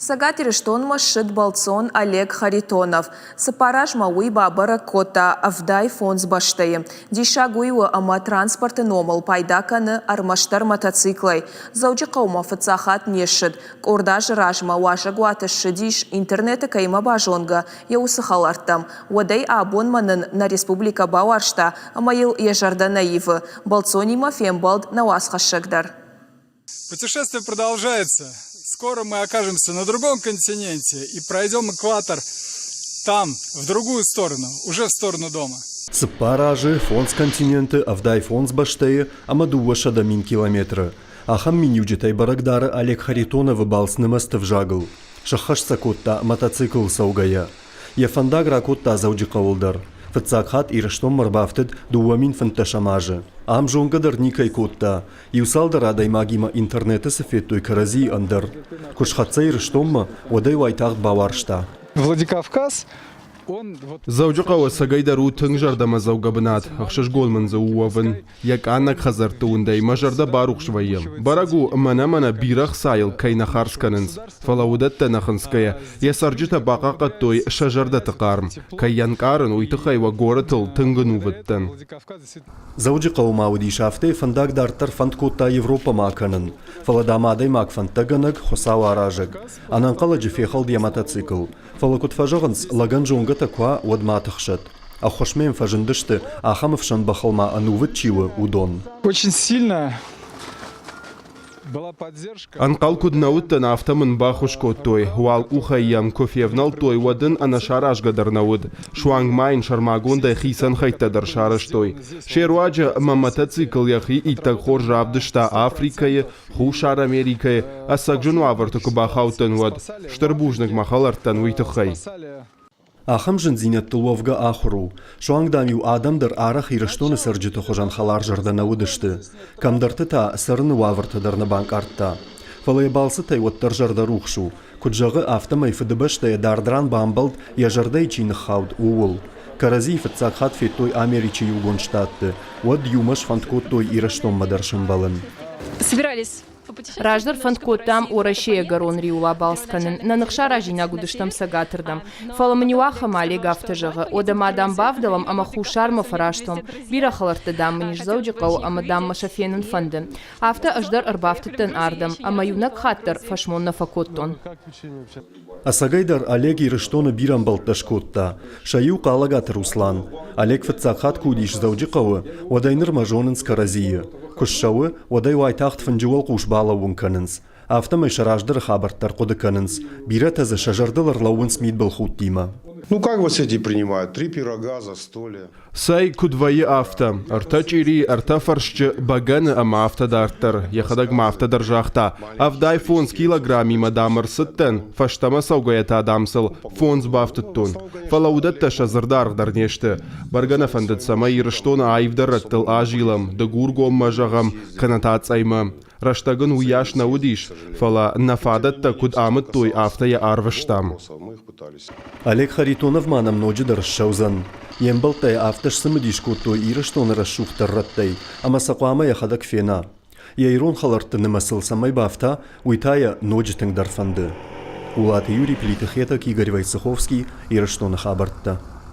Цӕгат Ирыстонмӕ ссыд бӕлццон Олег Харитонов. Цыппар азмӕ уый бабӕрӕг кодта 75 бӕстӕйы. Диссаг уый у, ӕмӕ транспорты номыл пайда кӕны ӕрмӕстдӕр мотоциклӕй. Дзӕуджыхъӕумӕ фыццаг хатт не ссыд. Къорд азы размӕ уазӕгуаты ссыдис, интернеты кӕимӕ базонгӕ, йӕ уыцы хӕлӕрттӕм. Уӕдӕй абонмӕ нын нӕ республикӕ бауарзта ӕмӕ йыл йӕ зӕрдӕ нӕ ивы. Бӕлццонимӕ фембӕлд нӕ уацхӕссӕг дӕр. Путешествие продолжается. Скоро мы окажемся на другом континенте и пройдем экватор там, в другую сторону, уже в сторону дома. Цыппар азы, фондз континенты, 75 бӕстӕйы ӕмӕ 200 000 километры. Ахӕм миниуджытӕй бӕрӕг дары Олег Харитоновы балц нымӕцты взагыл. Сӕххӕст сӕ кодта мотоциклыл цӕугӕйӕ. Йӕ фӕндаг ракодта Дзӕуджыхъӕуыл дӕр. Фыццаг хатт Ирыстонмӕ ӕрбафтыд 2015 азы. Ам зонгӕ дӕр никӕй кодта. Иу цалдӕр адӕймагимӕ интернеты цы федтой кӕрӕдзийы ӕндӕр. Куы схӕццӕ Ирыстонмӕ, уӕд ӕй уайтагъд бауарзта. Владикавказ Дзӕуджыхъӕу ӕцӕгӕйдӕр у тынг зӕрдӕмӕдзӕугӕ бынат, ӕхсызгон мын дзы у уӕвын. Йӕ къаннӕг хӕдзӕртты уындӕй мӕ зӕрдӕ барухс вӕййы. Бӕрӕг у, мӕнӕ-мӕнӕ бирӕ хцайыл кӕй нӕ хардз кӕнынц. Фӕлӕ уыдӕттӕ нӕ хынцгӕйӕ, йӕ цӕрджытӕ бахъахъхъӕдтой сӕ зӕрдӕты хъарм. Кӕй йӕ ӕнкъарын, уый тыххӕй уӕ горӕтыл тынг ӕнувыд дӕн. Дзӕуджыхъӕуы ма уыдис афтӕ, фӕндаг дарддӕр фӕнд кодта Европӕмӕ акӕнын. Фӕлӕ, дам, адӕймаг фӕндтӕгӕнӕг, Хуыцау аразӕг. Ӕнӕнхъӕлӕджы фехӕлд йӕ мотоцикл. Фӕлӕ куыд фӕзӕгъынц, лӕгӕн зонгӕтӕ куы уа, уӕд ма тыхсӕд. Ӕххуысмӕ йын фӕзындысты, ахӕм ӕфсӕн бӕхыл ма ӕнувыд чи у, уыдон. Очень сильно Ӕнхъӕл куыд нӕ уыдтӕн, афтӕ мын баххуыс кодтой. Уал къухӕй йӕм куы февнӕлдтой, уӕд ын ӕнӕсаразгӕ дӕр нӕ уыд. Суанг ма йын сӕрмагондӕй хицӕн хӕйттӕ дӕр сарӕзтой. Се руаджы мӕ мотоцикл йӕхи иттӕг хорз равдыста Африкӕйы, Хуссар Америкӕйы, ӕцӕг зын уавӕрты куы бахаудтӕн, уӕд. Стыр бузныг мӕ хӕлӕрттӕн уый тыххӕй. Ахӕм зындзинӕдтыл уӕвгӕ ахуыр у. Суанг, дам-иу адӕм дӕр арӕх Ирыстоны цӕрджыты хуызӕн хӕларзӕрдӕ нӕ уыдысты. Кӕмдӕрты та цӕрыны уавӕртӕ дӕр нӕ банкъардта. Фӕлӕ йӕ балцытӕй уӕддӕр зӕрдӕрухс у. Куыд зӕгъы, афтӕмӕй Фыдыбӕстӕйӕ дард ран бамбӕлд, йӕ зӕрдӕйы чи ныххауд, ууыл. Кӕрӕдзийы фыццаг хатт федтой Америчы Иугонд Штатты, уӕд иумӕ сфӕнд кодтой Ирыстонмӕ дӕр сӕмбӕлын. Собирались Раздӕр фӕнд кодтам Уӕрӕсейы ӕгӕрон риуыл абалц кӕнын, нӕ ных саразинаг уыдыстӕм цӕгатырдӕм. Фӕлӕ мын иу ахӕм Олег афтӕ зӕгъы, уӕдӕ ма, дам, бавдӕлӕм ӕмӕ Хуссармӕ фӕраст уӕм. Бирӕ хӕлӕрттӕ, дам, мын ис Дзӕуджыхъӕуы ӕмӕ, дам, мӕ сӕ фенын фӕнды. Афтӕ ӕз дӕр ӕрбафтыдтӕн ардӕм ӕмӕ иунӕг хатт дӕр фӕсмон нӕ фӕкодтон. Ӕцӕгӕйдӕр Олег Ирыстоны бирӕ ӕмбӕлттӕ скодта. Сӕ иу Хъалӕгаты Руслан. Олег фыццаг хатт куы уыдис Дзӕуджыхъӕуы, уӕдӕй нырмӕ зонынц кӕрӕдзийы. Куы ссӕуы, уӕд ӕй уайтагъд фынджы уӕлхъус балӕууын кӕнынц. Афтӕмӕй сӕ раздӕры хабӕрттӕ ӕрхъуыды кӕнынц. Бирӕтӕ дзы сӕ зӕрдыл ӕрлӕууынц мидбылхудтимӕ. Ну как вас эти принимают? Три пирога, застолье. Цӕй, куыд вӕййы афтӕ? Ӕртӕ чъирийы, ӕртӕ фӕрсчы, бӕгӕны ӕмӕ афтӕ дарддӕр. Йӕхӕдӕг ма афтӕ дӕр загъта: 75 килограммимӕ, дам, ӕрцыдтӕн, фӕстӕмӕ цӕугӕйӕ та, дам, сыл фондз бафтыдтон. Фӕлӕ уыдӕттӕ сӕ дзырдаргъ дӕр не сты. Бӕргӕ нӕ фӕндыд, цӕмӕй Ирыстоны аивдӕр рӕттыл азилӕм, Дыгургоммӕ, зӕгъӕм, кӕнӕ та Цъӕймӕ. Рӕстӕг ын уыйас нӕ уыдис, фӕлӕ нӕ фадӕттӕ куыд амыдтой, афтӕ йӕ арвыстам. Олег Харитонов ма нӕм ноджыдӕр ссӕудзӕн. Йе мбӕлттӕ йӕ афтӕ сцымыдис кодтой Ирыстоны рӕсугъддӕр рӕттӕй, ӕмӕ сӕ хъуамӕ йӕхӕдӕг фена. Йӕ ирон хӕлӕртты нымӕцыл цӕмӕй бафта, уый та йӕ ноджы тынгдӕр фӕнды. Улаты Юрий, Плиты Хетӕг, Игорь Войцеховский, Ирыстоны хабӕрттӕ.